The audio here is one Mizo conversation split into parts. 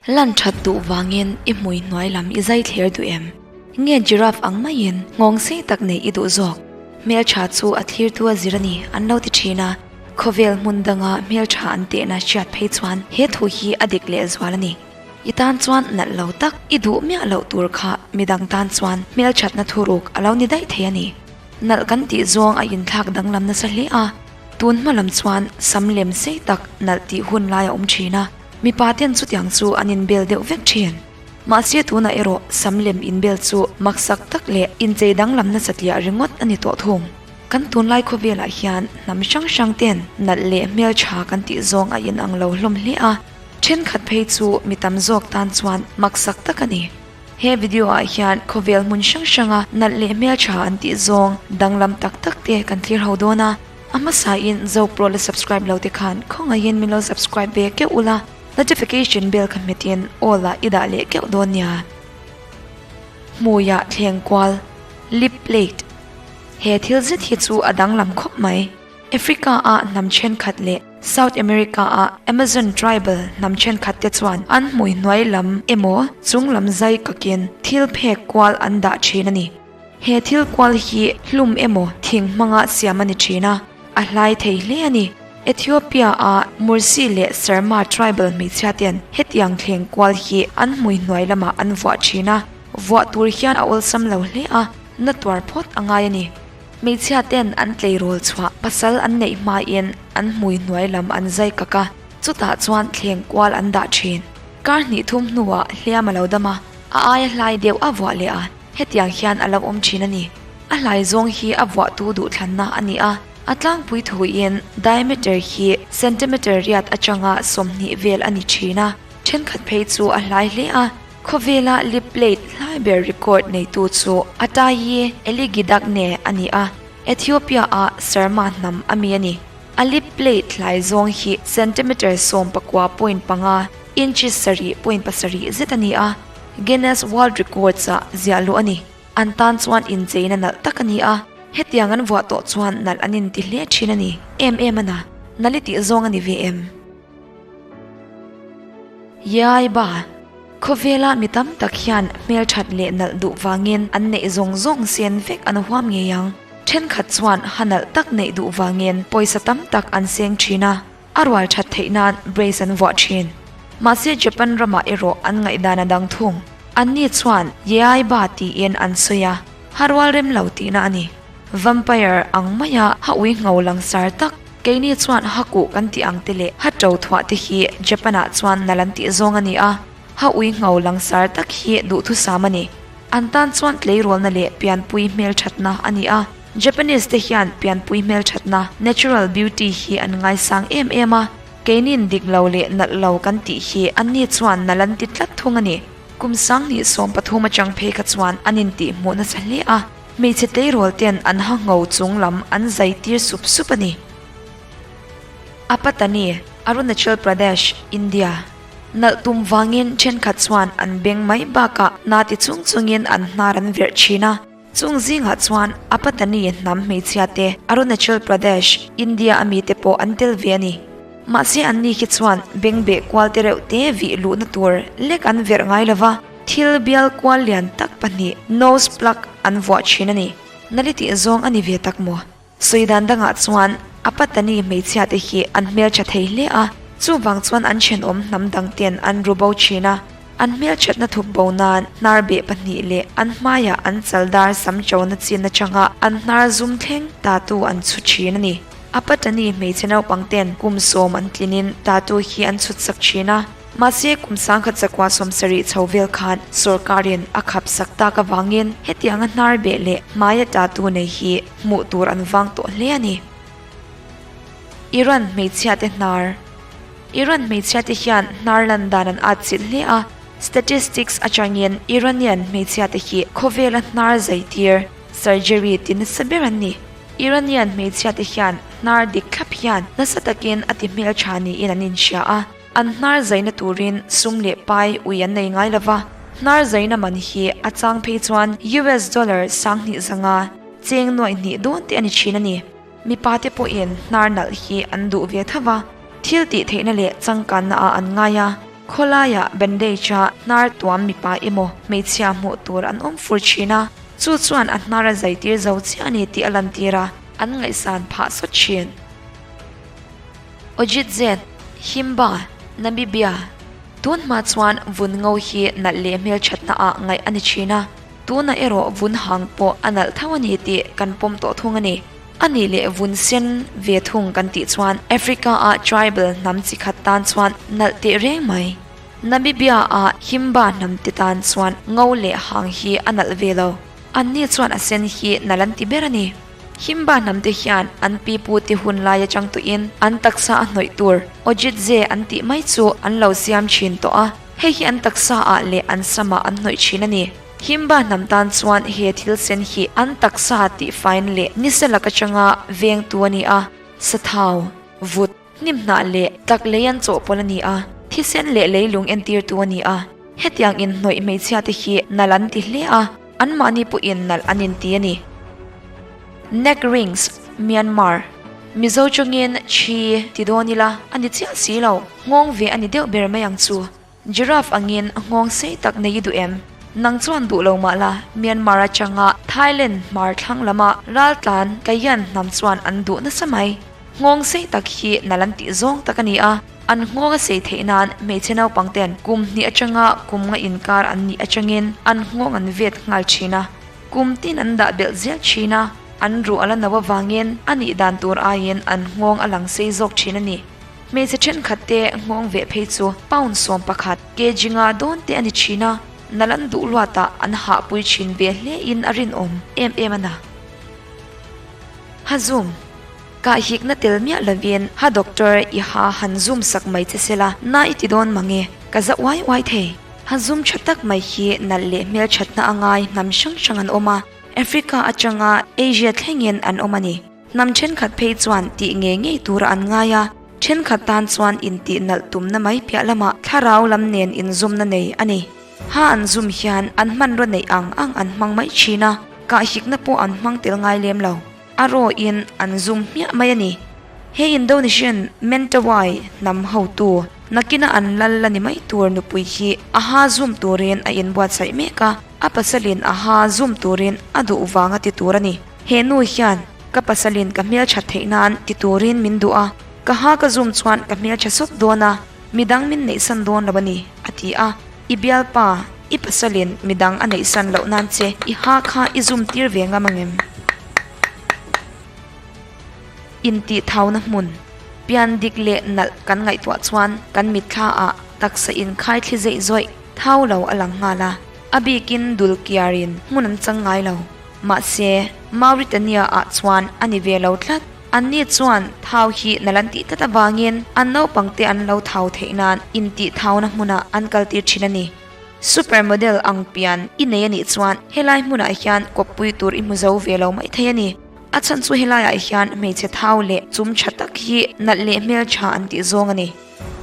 Lan that duh vangin i hmui hnuai lam i zai thler duh em? Nge giraffe ang maiin nghawng sei tak neih i duh zawk? Hmeltha chu a thlirtu a zir a ni an lo ti thin a, khawvel hmun danga hmeltha an tehna hriat phei chuan he thu hi a dik lehzual a ni. I tan chuan nalh lo tak i duh miah loh tur kha midang tan chuan hmelthatna thuruk a lo ni daih thei a ni. Nalh kan tih zawng a inthlak danglam nasa hle a, tun hma lam chuan sam lem sei tak nalh tih hun lai a awm thin a, mipa ten chutiang chu an inbel deuh vek thin. Mahse tunah erawh sam lem inbel chu maksak tak leh inchei danglam nasa tliah ringawt a ni tawh thung. Kan tunlai khawvelah hian hnam hrang hrang ten nalh leh hmeltha kan tih zawng a inang lo hlawm hle a, thenkhat phei chu mi tam zawk tan chuan maksak tak a ni. He video ah hian khawvel hmun hrang hranga nalh leh hmeltha an tih zawng danglam tak tak te kan thlir ho dawn a, a hmasa in Zopro la subscribe lo te khan khawngaihin min lo subscribe ve keuh ula, notification bell kha hmet in all ah i dah leh keuh dawn nia. Hmuiah thleng kual, lip plate, He thil zet hi chu a danglam khawp mai. Africa ah hnam thenkhat leh South America a Amazon tribal hnam thenkhat te chuan an hmui hnuai lam emaw chung lam zai kakin thil phek kual an dah thin a ni. He thil kual hi hlum emaw thing hmanga siam a ni thin a, a hlai thei hle a ni. Ethiopia a Mursi leh Sarma tribal hmeichhia ten hetiang thleng kual hi an hmui hnuai lamah an vuah thin a, vuah tur hian a awlsam lo hle a, na tuar phawt a ngai a ni. Hmeichhia ten an tleirawl chhuah pasal an neih hmain an hmui hnuai lam an zai kak a, chutah chuan thleng kual an dah thin. Kar hnih thum hnuah hliam a lo dam a, a aia hlai deuh a vuah leh a, hetiang hian a lo awm thin a ni. A hlai zawng hi a vuahtu duhthlanna a ni a, a tlangpui thuin diameter hi centimeter riat atanga 20 vel a ni thin a, thenkhat phei chu a hlai hle a. Khawvela lip plate hlai ber record neitu chu Atayi Eligidakne a ni a, Ethiopia-a Sarma hnam a mi a ni. A lip plate hlai zawng hi centimeter 19.5, inches 7.7 zet a ni a, Guinness World Records-ah ziah luh a ni. An tan chuan incheina nalh tak a ni a, hetiang an vuah tawh chuan nalh an inti hle thin a ni. Em em a na, nalh i tih zawng a ni ve em? Yai ba, khawvela mi tam tak hian hmelthat leh nalh duh vangin an neih zawng zawng sen vek an huam ngei ang. Thenkhat chuan ha nalh tak neih duh vangin pawisa tam tak an seng thin a, a rual that theih nan brace an vuah thin. Mahse Japan ramah erawh an ngaihdan a dang thung. Anni chuan Yai ba tiin an sawi a, ha rual rem lo tihna a ni. Vampire ang maia ha ui ngho langsar tak Keini chuan ha kuh kan tih ang te leh ha to thuah te hi Japan ah chuan nal an tih zawng a ni a, ha ui ngho langsar tak hi duhthusam a ni. An tan chuan tleirawlna leh pianpui hmelthatna a ni a, Japanese te hian pianpui hmelthatna, natural beauty, hi an ngaisang em em a, keinin dik lo leh nalh lo kan tih hi anni chuan nal an ti tlat thung a ni. Kum 2013 atang phei kha chuan an intihhmuh nasa hle a. Hmeichhe tleirawl ten an ha ngho chung lam an zai tir sup sup a ni. Apatani, Arunachal Pradesh, India. Nalh tum vangin thenkhat chuan an beng mai bakah hna ti chung chungin an hnar an verh thin a. Chung zingah chuan Apatani hnam hmeichhia te Arunachal Pradesh, India a mite pawh an tel ve a ni. Mahse anni khi chuan beng beh kual te reuh te vih luhna tur lek an verh ngai lova. Thil bial kual lian tak pahnih, nose plug, an vuah thin a ni. Nali tih zawng a ni ve tak maw? Sawi dan dangah chuan a patani hmeichhia te hi an hmeltha thei hle a, chuvang chuan an thenawm hnam dang ten an ru bo thin a. An hmelthatna thup bo nan hnar beh pahnih leh an hmaiah an chal dar sam chona chin atanga an hnar zum thleng tatu an chhu thin a ni. A patani hmeichhe naupang ten kum 10 an tlinin tatu hi an chhut sak thin a. Mahse, kum 1970 chho vel khan sorkarin a khap sak tak avangin hetianga hnar beh leh hmaia tatu nei hi hmuh tur an vang tawh hle a ni. Iran hmeichhiate hnar Iran hmeichhiate hian hnar lan dan an atchilh hle a, statistics atangin Iranian hmeichhiate hi khawvela hnar zaitir, surgery, ti nasa ber an ni. Iranian hmeichhiate hian hnar dik thlap hian nasa takin a ti hmeltha niin an inhria a. An hnar zaina turin sum leh pai ui an nei ngai lova, hnar zaina man hi a chang phei chuan US dollar 2500, cheng nuaih hnih dawn te a ni thin a ni. Mipa te pawhin hnar nalh hi an duh ve tho va, thil tih theihna leh changkanna ah an ngai a. Khawlaiah bandage-a hnar tuam mipa emaw hmeichhia hmuh tur an awm fur thin a, chu chuan a hnar a zaitir zo chiah a ni tih a lantir a, an ngaihsan phah sawt thin. Ojitze, Himba, Namibia, Tun hma chuan vun ngo hi nalh leh hmelthatna ah ngaih a ni thin a, tunah erawh vun hang pawh a nalh tho a ni tih kan pawm tawh thung a ni. A nih leh vun sen ve thung kan tih chuan Africa ah tribal hnam chi khat tan chuan nalh teh reng mai. Namibia ah Himba hnam te tan chuan ngo leh hang hi a nalh ve lo. Anni chuan a sen hi nalh an ti ber a ni. Himba hnam te hian an pi pu te hun lai atang tawhin an taksa a hnawih tur Ojitze an tih mai chu an lo siam thin tawh a, hei hi an taksa ah leh an samah an hnawih thin a ni. Himba hnam tan chuan he thil sen hi an taksa tih fain leh nisa lak atanga vengtu a ni a, sathau, vut, Hnimhnah leh tak lei an chawhpawlh a ni a, thisen leh leilung entirtu a ni a. Hetiang inhnawih hmeichhia te hi nalh an ti hle a, anmahni pawhin nalh an inti a ni. Neck rings, Myanmar, Mizo chungin Chhi ti dawn ila a ni chiah si lo, nghawng ve a ni deuh ber mai ang chu. Giraffe angin nghawng sei tak nei i duh em? Nang chuan duh lo mah la, Myanmar atanga Thailand hmar thlang lama raltlan Kayan hnam chuan an duh nasa mai. Nghawng sei tak hi nalh an tih zawng tak a ni a, an nghawng a sei theih nan hmeichhe naupang ten kum hnih atanga kum nga inkar an nih atangin an nghawng an vet nghal thin a, kum tin an dah belh zel thin a, an ruh a la no avangin a nih dan tur aiin an nghawng a lang sei zawk thin a ni. Hmeichhe thenkhat te nghawng veh phei chu pound 11 kg nga dawn te a ni thin a, nalh an duh luatah an hahpui thin ve hle in a rinawm em em a na. Ha zoom. Kah hikna tel miah lovin ha doctor i ha han zoom sak mai che sela na i ti dawn mange ka za uai uai thei. Ha zoom tha tak mai hi nalh leh hmelthatna a ngai hnam hrang hrang an awm a, Africa atanga Asia thlengin an awm a ni. Hnam thenkhat phei chuan tih ngei ngei tura an ngai a, thenkhat tan chuan intih nalh tumna mai piah lamah thlarau lam nen inzawmna nei a ni. Ha an zum hian an hmanraw neih ang ang an hmang mai thin a, kahhikna pawh an hmang tel ngai lem lo. A rawin an zum hmiah mai a ni. He Indonesian Mentawai hnam hotu nakina an lal la ni mai tur nupui hi a ha zum turin a inbuatsaih mek a, a pasalin a ha zum turin a duh vang a ti tur a ni. He nu hian ka pasalin ka hmelthat theih nan ti turin min duh a, ka ha ka zum chuan ka hmeltha sawt dawn a, midang min neihsan dawn lo a ni, a ti a. I bialpa, i pasalin midang a neihsan loh nan che i ha kha i zum tir ve ngam angem? Intih thauna hmun, pian dik leh nalh kan ngaihtuah chuan kan mitthla ah taksa inkhai thli zeih zawih thau lo a lang nghal a, a bikin dul kiarin hmun an chang ngai lo. Mahse, Mauritania ah chuan a ni ve lo tlat. Anni chuan thau hi nalh an tih tlat avangin an naupang te an lo thau theih nan intih thauna hmunah an kal tir thin a ni. Super model ang pian i nei a nih chuan helai hmunah hian kawppui tur i hmu zo ve lo mai thei a ni. A chhan chu helaiah hian hmeichhe thau leh chum tha tak hi nalh leh hmeltha an tih zawng a ni.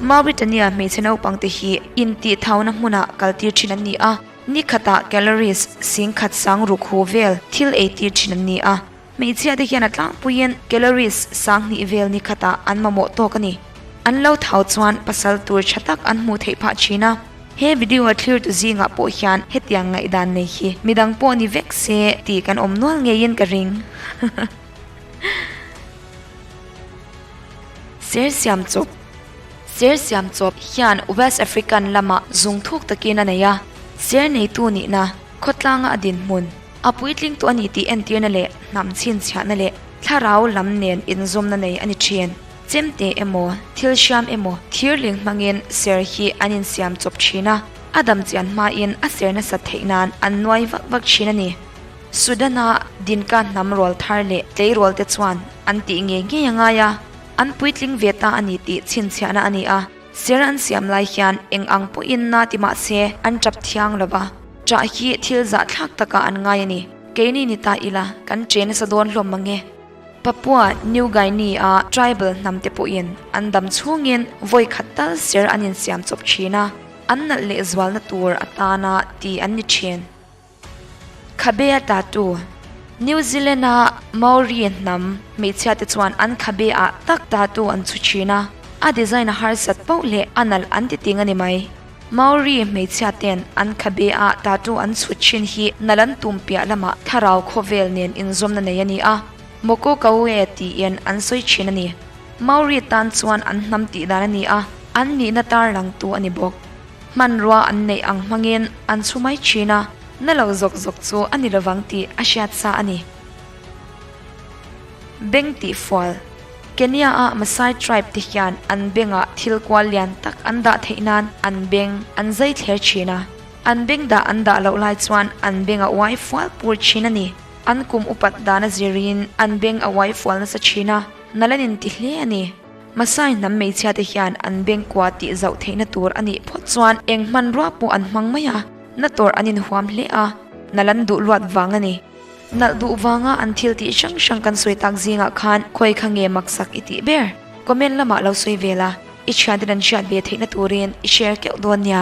Mauritania hmeichhe naupang te hi intih thauna hmunah kal tir thin an ni a. Ni khatah calories 10,000 sang ruk hu vel thil ei tir thin an ni a, hmeichhia te hian a tlangpuiin calories 2000 vel ni khatah an mamawh tawk a ni. An lo thau chuan pasal tur tha tak an hmuh theih phah thin a. He video a thlirtu zingah pawh hian hetiang ngaihdan nei hi midang pawh ni vek se tih kan awm nual ngeiin ka ring. Ser siam chawp Ser siam chawp hian West African lamah zung thuk takin a nei a, ser neitu nihna, khawtlanga a dinhmun, a puitling tawh a ni tih entirna leh hnam chhinchhiahna leh thlarau lam nen inzawmna nei a ni thin. Chemte emaw, thil hriam emaw, thirling hmangin ser hi an insiam chawp thin a, a dam chian hmain a ser nasat theih nan an nuai vak vak thin a ni. Sudan-a Dinka hnam rual thar leh tleirawl te chuan an tih ngei ngei a ngai a, an puitling ve ta a ni tih chhinchhiahna a ni a. Ser an siam lai hian eng ang pawhin na ti mah se an tap thiang lo va, ṭah hi thil zahthlak takah an ngai a ni. Keini ni ta ila kan ṭe nasa dawn hlawm mang e. Papua New Guinea-a tribal hnam te pawhin an dam chhungin vawi khat tal ser an insiam chawp ṭhin a, an nalh lehzualna tur atana ti an ni ṭhin. Khabe a tatu, New Zealand-a Maori hnam hmeichhia te chuan an khabe ah tak tatu an chhu thin a, a design a harsat pauh leh a nalh an ti ting a ni mai. Maori hmeichhia ten an khabe ah tattoo an chhut thin hi nal an tum piah lamah thlarau khawvel nen inzawmna nei a ni a, Moko Kaue tiin an sawi thin a ni. Maori tan chuan an hnam tih dan a ni a, an nihna tarlangtu a ni bawk. Hmanrua an neih ang hmangin an chhu mai thin a, na lo zawk zawk chu a ni lovang tih a hriat sa a ni. Beng tih fual. Kenya-a Maasai tribe te hian an bengah thil kual lian tak an dah theih nan an beng an zai thler thin a. An beng dah an dah loh lai chuan an beng a uai fual pur thin a ni. An kum upat dan a zirin an beng a uai fual nasa thin a, nal an inti hle a ni. Maasai hnam hmeichhia te hian an beng kua tih zauh theihna tur a nih phawt chuan eng hmanrua pawh an hmang mai a, na tawrh an inhuam hle a, nal an duh luat vang a ni. Nalh duh vanga an thil tih hrang hrang kan sawi tak zingah khan khawi kha nge maksak i tih ber? Comment lamah lo sawi ve la, i thianten an hriat ve theihna turin i share keuh dawn nia.